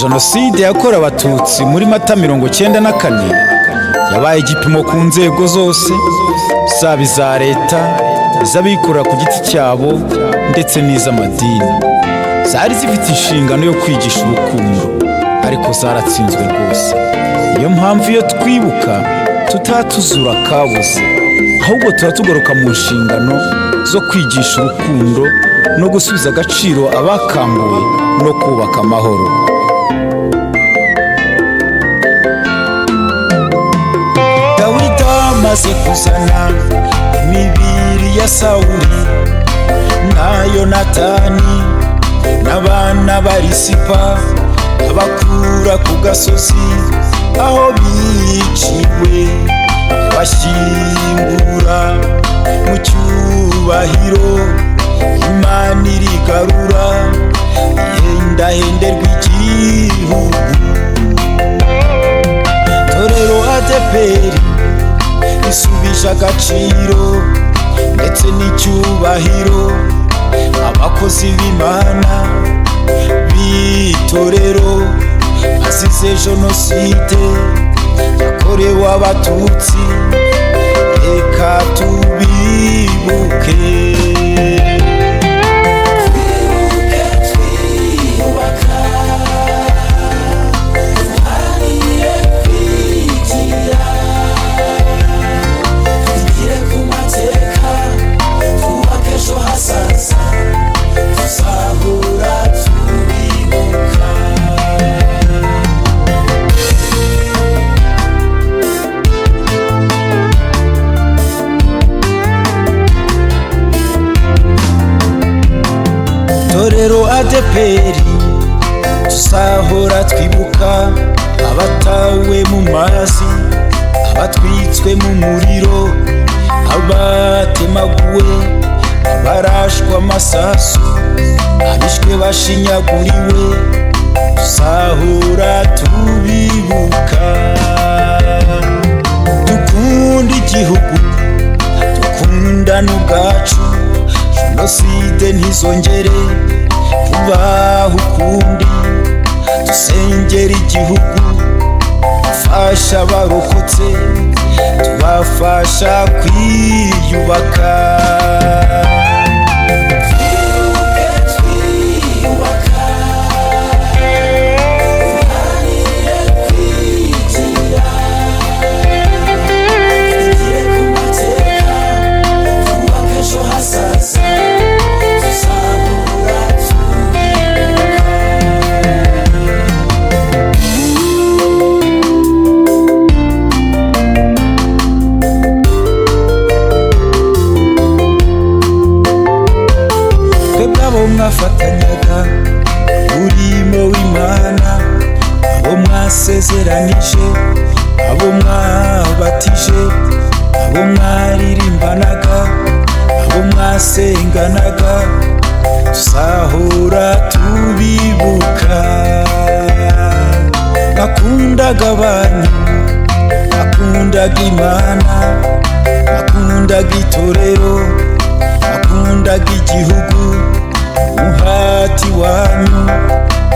Jenoside yakorewe Abatutsi muri Mata 94 yabaye igipimo ku nzego zose, zaba iza leta, iz'abikorera ku giti cyabo ndetse n'iz'amadini. Zari zifite inshingano yo kwigisha urukundo, ariko zaratsinzwe rwose. Niyo mpamvu iyo twibuka tutatuzura kabuze, ahubwo tuba tugaruka mu nshingano zo kwigisha urukundo no gusubiza agaciro abakambuwe no kubaka amahoro. Dawidi amaze kuzana imibiri ya Sawuli na Yonatani n'abana ba Risipa, abakura ku gasozi aho biciwe, bashyingura mu cyubahiro. Imana irigarura, ihendahenderwa igihugu. Torero ADEPR isubije agaciro ndetse n'icyubahiro abakozi b'Imana b'itorero azize Jenoside yakorewe Abatutsi. Reka tubibuke. Twibuke twiyubaka, duharanire kwigira, twigire ku mateka, twubake ejo hazaza, tuzahora tubibuka. Torero ADEPR, tuzahora twibuka abatawe mu mazi, abatwitswe mu muriro, abatemaguwe, abarashwe amasasu, abishwe bashinyaguriwe. Tuzahora tubibuka. Dukunda igihugu, dukundane ubwacu, Jenoside ntizongere kubaho ukundi. Dusengera igihugu, dufasha abarokotse, tubafasha kwiyubaka. Twibuke twiyubaka, duharanire kwigira, twigire ku mateka, twubake ejo hazaza, tuzahora tubibuka. Twebwe abo mwafatanyaga umurimo w'Imana, abo mwasezeranije, abo mwabatije, abo mwaririmbanaga, abo mwasenganaga, tuzahora tubibuka. Nakundaga abanyu, nakundaga Imana, nakundaga itorero, nakundaga igihugu. Umuhati wanyu,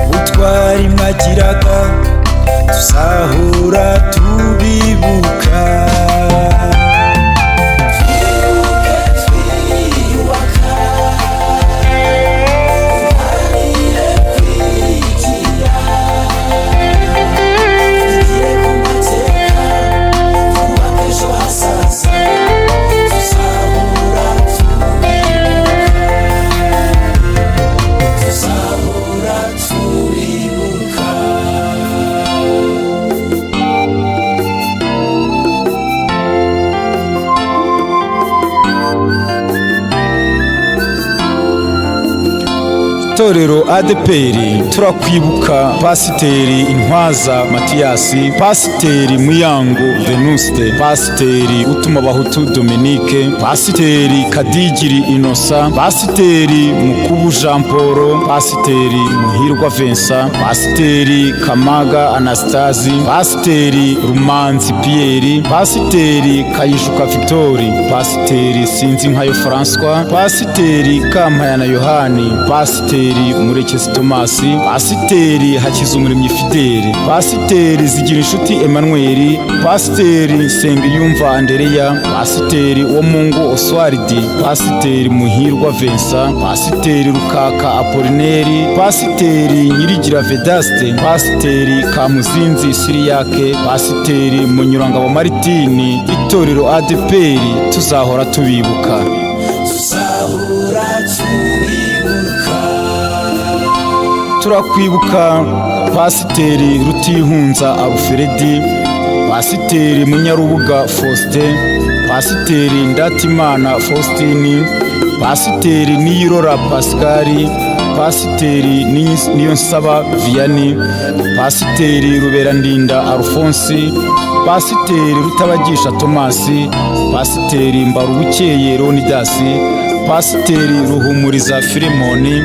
ubutwari mwagiraga, tuzahora tubibuka. Twibuke twiyubaka, duharanire kwigira, twigire ku mateka, twubake ejo hazaza, tuzahora tubibuka, tuzahora tubibuka. Torero ADEPR turakwibuka Pasiteri Intwaza Matiyasi, Pasiteri Muyango Venuste, Pasiteri Utuma Abahutu Dominique, Pasiteri Kadigiri Inosa, Pasiteri Mukubu Jean Paul, Pasiteri Muhirwa Vincent, Pasiteri Kamaga Anastasi, Pasiteri Rumanzi Pierre, Pasiteri Kayijuka Victori, Pasiteri Sinzinkayo François, Pasiteri Kampayana Yohani, Pasiteri Murekezi Tomasi, Pasiteri Hakizumuremyi Fidele, Pasiteri Zigirinshuti Emmanuel, Pasiteri Nsengiyumva Andereya, Pasiteri Uwomungu Oswaridi, Pasiteri Muhirwa Vincent, Pasiteri Rukaka Apolineri, Pasiteri Nyirigira Vedaste, Pasiteri Kamuzinzi Siriyake, Pasiteri Munyurangabo Maritini. Itorero ADEPR tuzahora tubibuka. Tuzahora tubibuka. Turakwibuka Pasiteri Rutihunza Aruferedi, Pasiteri Munyarubuga Faustin, Pasiteri Ndatimana Faustini, Pasiteri Niyirora Pascal, Pasiteri Niyonsaba Vianney, Pasiteri Ruberandinda Alphonse, Pasiteri Rutabagisha Tomasi, Pasiteri Mbarubukeye Leonidasi, Pasiteri Ruhumuriza Filemoni,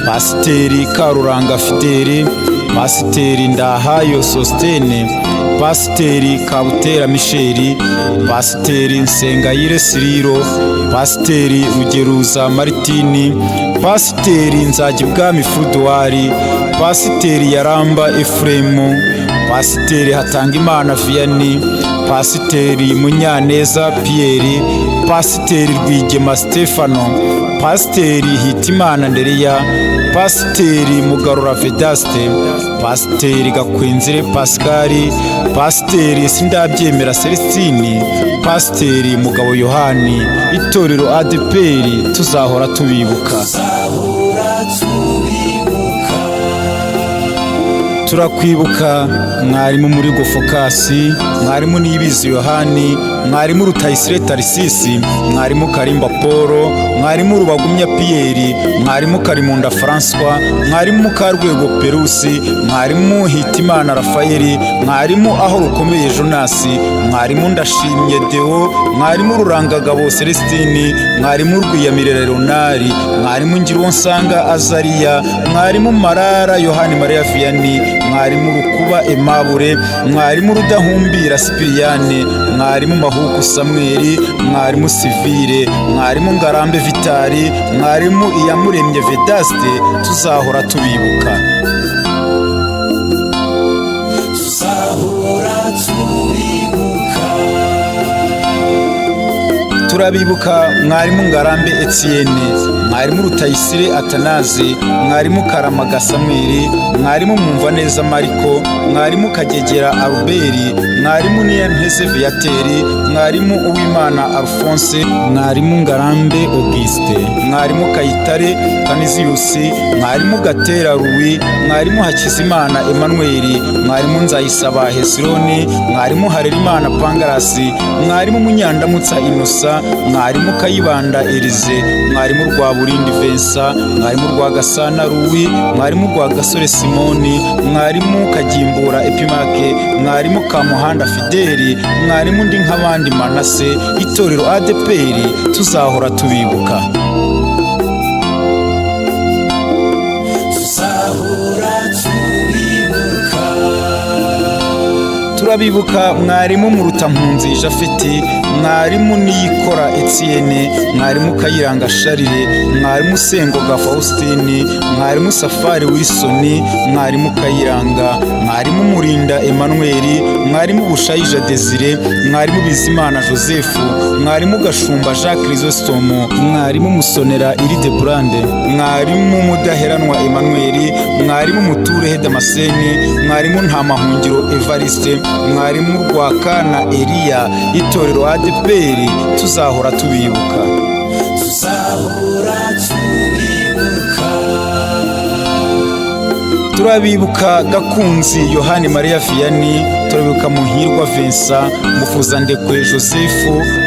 Pasiteri Karuranga Fidele, Pasiteri Ndahayo Sostene, Pasiteri Kabutera Misheli, Pasiteri Nsengayire Siriro, Pasiteri Rugeruza Maritini, Pasiteri Nzagibwami Fuduwari, Pasiteri Yaramba Efuremu, Pasiteri Hatangimana Vianney, Pasiteri Munyaneza Pierre, Pasiteri Rwigema Stefano, Pasiteri Hitimana Ndereya, Pasiteri Mugarura Vedaste, Pasiteri Gakwenzire Pascal, Pasiteri Sindabyemera Celestini, Pasiteri Mugabo Yohani. Itorero ADEPR tuzahora tubibuka. Tuzahora tubibuka. Turakwibuka mwarimu muri Gofokasi, mwarimu Niyibizi Yohani, mwarimu Rutayisire Tarisisi, mwarimu Karimba Paul, mwarimu Rubagumya Pierre, mwarimu Karimunda François, mwarimu Mukarwego Perusi, mwarimu Hitimana Rafayeli, mwarimu Aho Rukomeye Jonasi, mwarimu Ndashimye Deo, mwarimu Rurangagabo Celestini, mwarimu Rwiyamirira Leonari, mwarimu Ngiruwonsanga Azariya, mwarimu Marara Yohani Maria Vianney, mwarimu Rukuba Aimable, mwarimu Rudahumbira Sipiriyane, mwarimu Mahuku Samweli, mwarimu Sivire, mwarimu Ngarambe Vitali, mwarimu Iyamuremye Vedaste. Tuzahora tubibuka. Tuzahora tubibuka. Turabibuka mwarimu Ngarambe Etienne, mwarimu Rutayisire Atanaze, mwarimu Karamaga Samweli, mwarimu Mwumvaneza Mariko, mwarimu Kagegera Albert, mwarimu Niyanteze Viateri, mwarimu Uwimana Alphonse, mwarimu Ngarambe Auguste, mwarimu Kayitare Kaniziyusi, mwarimu Gatera Louis, mwarimu Hakizimana Emmanuel, mwarimu Nzayisaba Hesironi, mwarimu Harerimana Pangarasi, mwarimu Munyandamutsa Inosa, mwarimu Kayibanda Elize, mwarimu Rwaburindi Vincent, mwarimu Rwagasana Louis, mwarimu Rwagasore Simoni, mwarimu Kagimbura Epimake, mwarimu Kamuhanda Fideli, mwarimu Ndi Nk'abandi Manase. Itorero ADEPR tuzahora tubibuka. Tuzahora tubibuka. Turabibuka mwarimu Murutampunzi Jafeti, mwarimu Niyikora Etienne, mwarimu Kayiranga Sharire, mwarimu Sengoga Faustini, mwarimu Safari Wilson, mwarimu Kayiranga, mwarimu Murinda Emmanuel, mwarimu Bushayija Desire, mwarimu Bizimana Joseph, mwarimu Gashumba Jacques Chrysostome, mwarimu Musonera Iride Brande, mwarimu Mudaheranwa Emmanuel, mwarimu Muturehe Damascene, mwarimu Ntamahungiro Evariste, mwarimu Rwakana Eliya. Itorero ADEPR tuzahora tubibuka. Tuzahora tubibuka. Turabibuka Gakunzi Yohani Mariya Vianney. Turabibuka Muhirwa Vincent, Mufuzandekwe Joseph,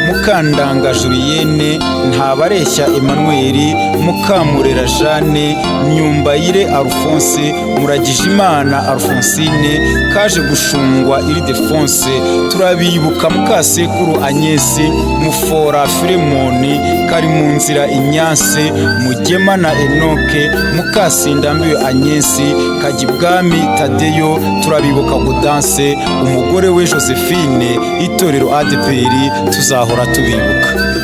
Mukandanga Julienne, Ntabareshya Emmanuel, Mukamurera Jeanne, Myumbayire Alphonse, Muragijimana Alphonsine, Kaje Gushungwa Ildefonse. Turabibuka Mukasekuru Agnes, Mufora Filemoni, Karimunzira Ignace, Mugema na Enoke, Mukasindambiwe Agnes, Kajibwami Tadeyo. Turabibuka Gaudence, umugore we Josephine. Itorero ADEPR tuzahora tubibuka.